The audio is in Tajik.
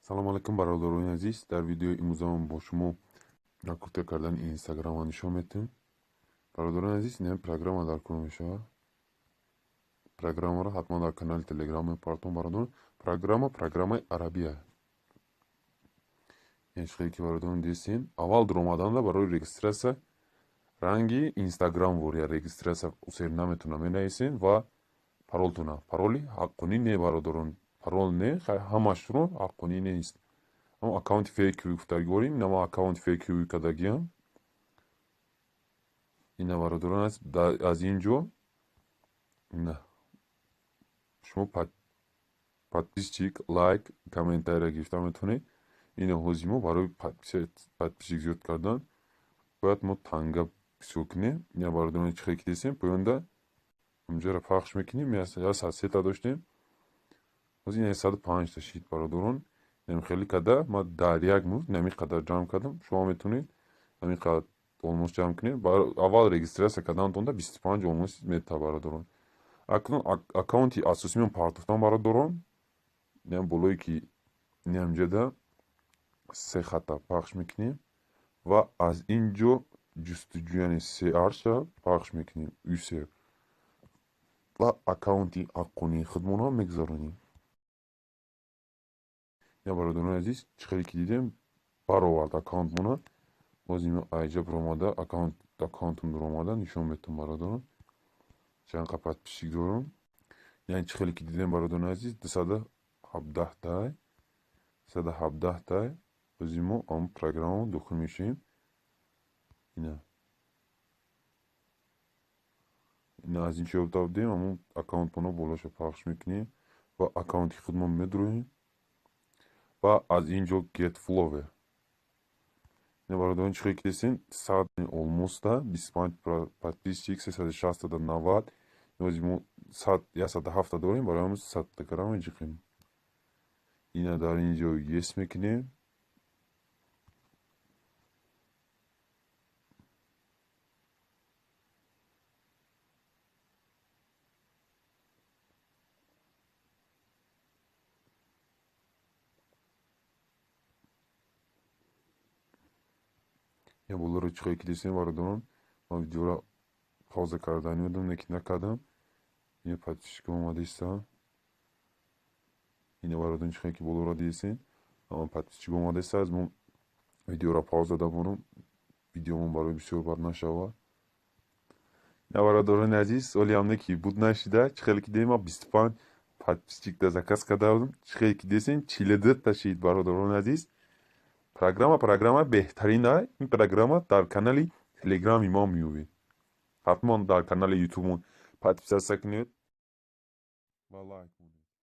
Салом алайкум, бародарони азиз. Дар видеои имрӯзамон бо шумо накрутка кардани Инстаграмро нишон медиҳем. Бародарони азиз, ин программа дар кор мешавад. Программаро ҳатман дар канали Телеграм мепартом, бародарон. Программа программаи арабия. Яъне хеле ки, бародарон, дидесен, аввал дуромаданда барои регистрация ранги Инстаграм вория регистрация усер наметона, менависен ва паролтона. Пароли ҳаққонӣ не, бародарон, парол не, ҳамашро ҳаққонӣ нест. Ама аккаунти фейковый гуфтагӣ борем, инама аккаунти фейковый кардагиам. Ина, бародарон, аз ин ҷо ина шумо подписчик, лайк, комментария гирифта метавонед. Ина ҳози мо барои подписчик зиёд кардан бояд мо танга бисёр кунем. Ина, бародарон, чӣ хел ки дидесем, поёнда ҳамҷоро пахш мекунем. 103 та доштем, ҳозир ина 105 та шид, бародарон. Инам хеле када ма дар як мӯз инами қадар ҷамъ кардам. Шумо метавонед ҳамин қадар олмос ҷамъ кунед. Аввал регистрация карданатонда 25 олмос мета, бародарон. Акнун аккаунти асосимон партофтам, бародарон. Инам болое ки инамҷода се хата пахш мекунем ва аз ин ҷо ҷустуҷӯ, яъне search а пахш мекунем, user, ва аккаунти ҳаққонии худмонро мегузаронем. Я, бародарони азиз, чӣ хеле ки дидем, баровард аккаунтмона. Боз имо айҷа биромада, аккаунтум дуромада нишон метавон, бародарон, чанд қа подписчик дорам. Яъне чӣ хеле ки дидем, бародарони азиз, 217-тай, 217-тай. Бози мо ам программа дохил мешавем. Ина аз ин чӣ ёфта будем, ҳамон аккаунтмона болоша пахш мекунем ва аккаунти худмон медуроем ва аз ин ҷо get follower. Ина, бародарон, чӣ хеле ки дидесен, 100 олмоста, 25 подписчик, 360 да 90. Ҳози мо 107 та дорем, барои ҳамин 100 та кара меҷиқем. Ина дар ин ҷо yes мекунем. Я болоро чӣ хеле ки дидесем, бародарон, ман видеоро пауза кардани будам, лекин накардам. Ина подписчик омадаиста. Ина, бародарон, чӣ хеле ки болоро дидесен, подписчик омадаиста. Аз мо видеоро пауза дамонам, видеомон барои бисёр бад нашавад. Ина, бародарони азиз, оли ҳам не ки буд нашида. Чӣ хеле ки дидем, ман 25 подписчик да заказ карда будам. Чӣ хеле ки дидесен, 42 та шид, бародарони азиз. Программа программа беҳтарина. Ин программа дар канали Телеграми мо меёбед. Ҳатман дар канали Ютубмон подписаться кунед ва лайк монед.